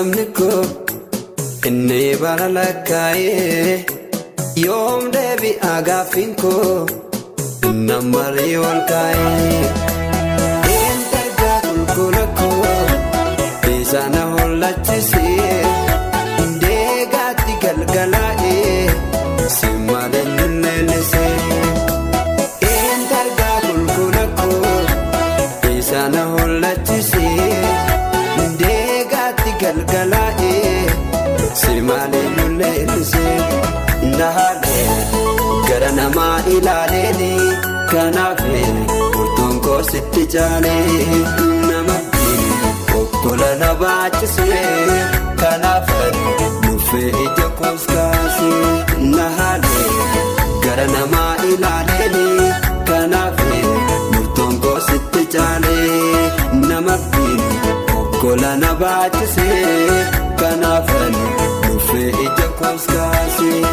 Sabni koo inni bara lakkaa'ee yoom deebi'a gaaffiin koo nammarii ol kaa'ee. Eentargaa qulqulla koo isaan hollachisee deegaatti galgalaa'ee si malee lulleellisee. Eentargaa qulqulla koo isaan hollachisee deegaatti galgalaa'ee si malee lulleellisee. Nahaalee gara namaa ilaaleeni kanaaf murtoon koo sitti caalee nama okkola na baachisee kanaaf nuffee ija koos kaasee. Nahaalee gara namaa ilaaleeni kanaaf murtoon koo sitti caalee nama okkola na baachisee kanaaf nuffee ija koos kaasee.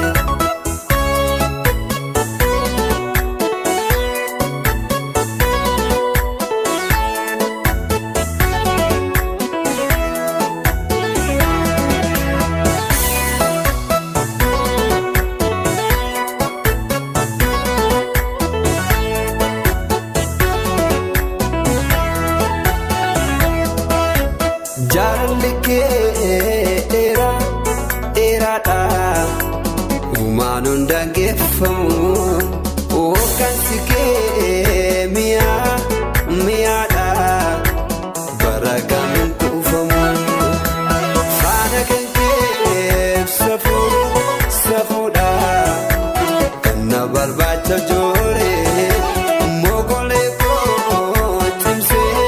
Jaalalli kee dheeraa dheeraadha. Uumaan hundaan geeffamu hoggansi kee mi'aa mi'aadha. Bara kamiin kuufamu faana kan kee safuu safuudha. Kan na barbaacha jooree mogolee koo cimsee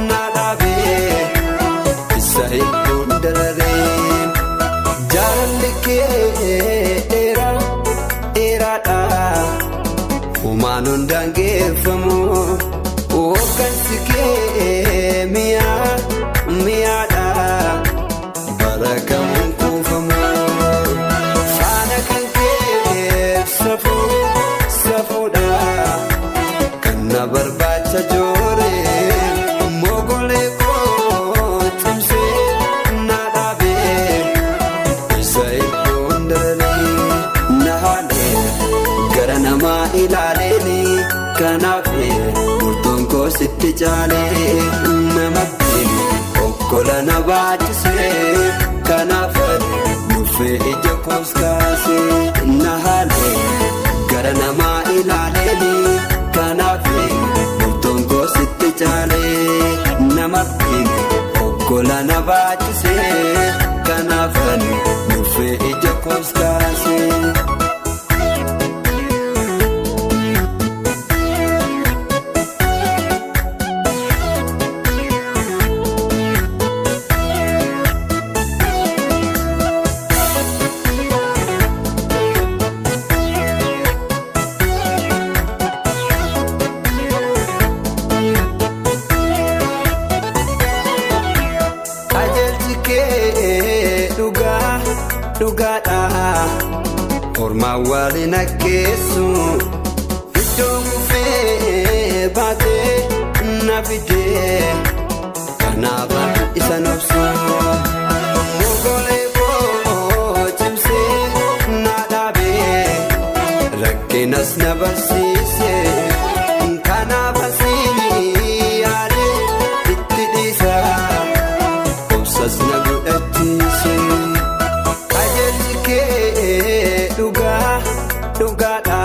na dhaabee. Isa hedduun dararee jaalalli kee dheeraa dheeraadha. Uumaan hundaan geeffamu hoggansi kee mi'aa mi'aadha. Bara kamuun kuufamu faana kan kee safuu safuudha. Kan na barbaacha jooree mogolee koo cimsee na dhaabee isa iddoon dararee nahaalee gara namaa ilaaleeni kanaaf murtoon koo sitti caalee nama okkola na baachisee kanaaf nuffee ija koos kaasee. Nahaalee gara namaa ilaaleeni kanaaf murtoon koo sitti caalee nama okkola na baachisee kanaaf nuffee ija koos kaasee. Qajeelchi kee dhugaa dhugaadha. Ormaan waliin akkeessu iddoo kufee baatee na fidee kanaaf isa nobsu. Mogolee koo cimsee na dhaabee rakkinas na barsiise kanaaf asiin yaadee itti dhiisa. Obsas na godhachiise qajeelchi kee dhugaa dhugaadha.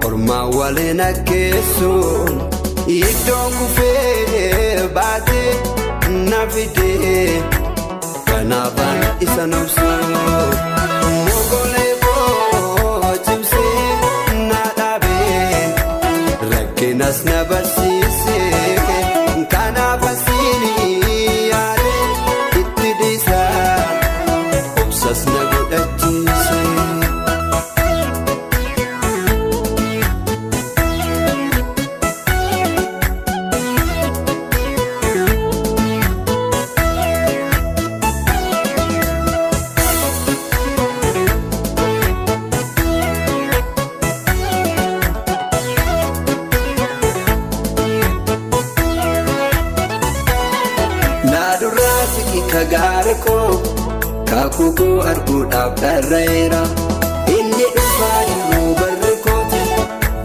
Ormaan waliin akkeessu iddoo kufee baatee na fidee kanaaf isa nobsu. Mogolee koo cimsee na dhaabee rakkinas na barsiise kanaaf asiin yaadee itti dhiisa obsas na godhachiise. ka gaara koo kakuu koo arguudhaaf dharra'eera. Inni dhufaa jiru barri kooti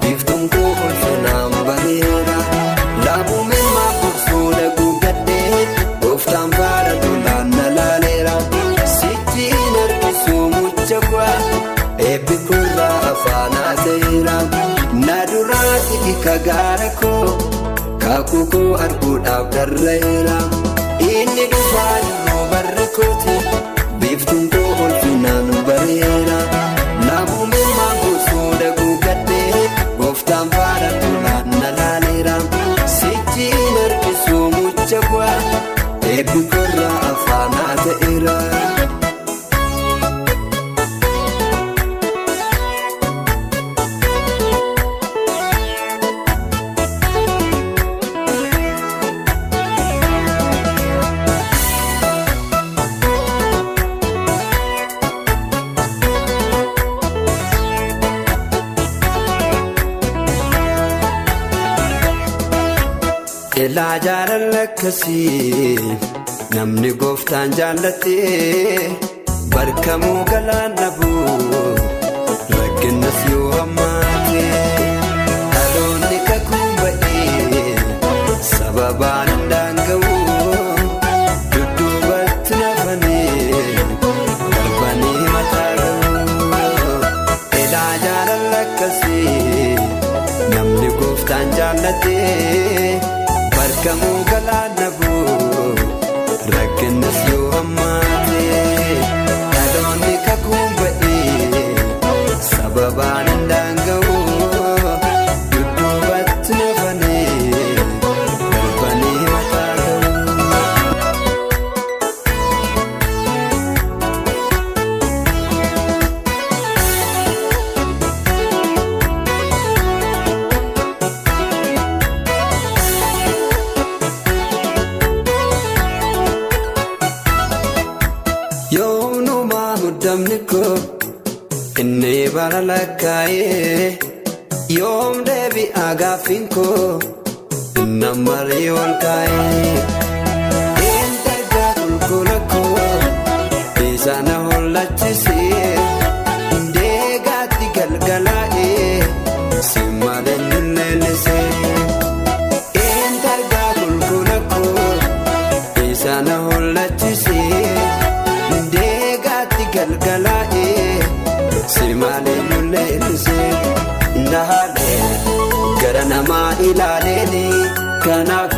biiftuun koo ulfinaan bareera. Laabumee maaf obsuu gugadhee gooftaan faara tolaan na laaleera. Sichiin harkisuu mucha bu'aa eebbi koorraa afaanaa ta'eera. Na duraa siki ka gaara koo kakuu koo arguudhaaf dharra'eera. Inni dhufaa jiru barri kooti biiftuun koo ulfinaan bareera. Laabumee maaf obsuu gugadhee gooftaan faara tolaan na laaleera. Sichiin harkisuu mucha bu'aa eebbi koorraa afaanaa ta'eera. Ilaa jaalala akkasii namni gooftaan jaallatte barkamuu galaana buu rakkinnas yoo hammaate dhaloonni kakuu ba'ee sababaan hin daanga'u dudduubatti nafanii darbanii mataa ga'u. Ilaa jaalala akkasii namni gooftaan jaallatte. Barkamuu galaana buu rakkinnas yoo hammaate dhaloonni kakuu ba'ee sababaan hin daanga'u dudduubatti nafanii darbanii mataa ga'u. Yoomnumaa muddamni koo inni bara lakkaa'ee yoom deebi'a gaaffiin koo inni marii ol kaa'ee. Een dargaa qulqulla koo isa na hollachisee deegaatti galgalaa'ee si malee hin leellisee. Een dargaa qulqulla koo isa na hollachisee. Deegaatti galgalaa'ee si malee mul'isee nahaalee gara namaa ilaaleeni kanaaf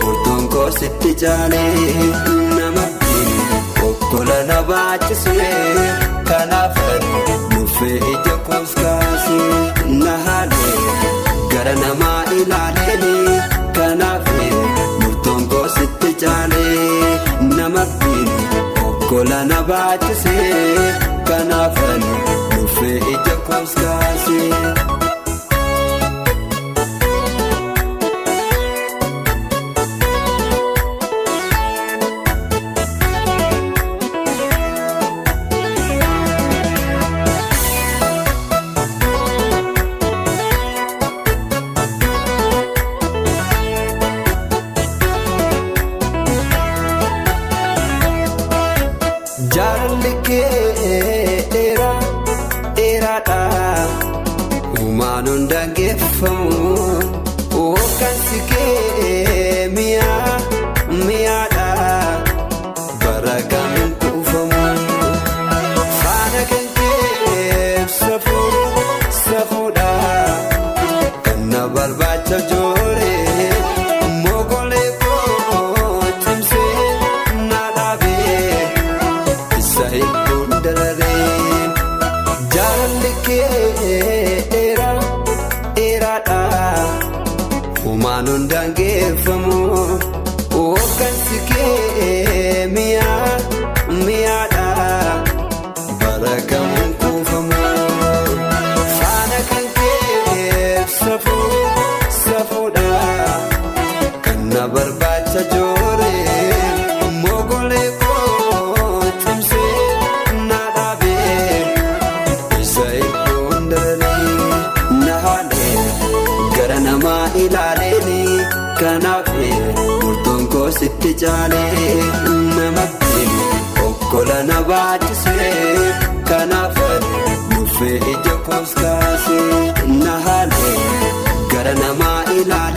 murtoon koo sitti jaalee nama okkola na baachisee kanaaf nuffee ija koos kaasee nahaalee gara namaa ilaaleeni kanaaf murtoon koo sitti jaalee nama. Okkola na baachisee kanaaf nuffee ija koos kaasee. Jaalalli kee dheeraa dheeraadha. Uumaan hundaan geeffamu hoggansi kee mi'aa mi'aadha. Bara kamiin kuufamu faana kan kee safuu safuudha. Kan na barbaacha jooree mogolee koo cimsee na dhaabee. Isa hedduun dararee jaalalli kee dheeraa dheeraadha. Uumaan hundaan geeffamu hoggansi kee mi'aa mi'aadha. Bara kamuun kuufamu faana kan kee safuu safuudha. Kan na barbaacha jooree mogolee koo cimsee na dhaabee isa iddoon dararee na haalee gara namaa ilaaleeni kanaaf murtoon koo Koo sitti caalee nama beeku okkola na baachisee kanaaf nuffee ija koos kaasee na haalee gara namaa ilaale.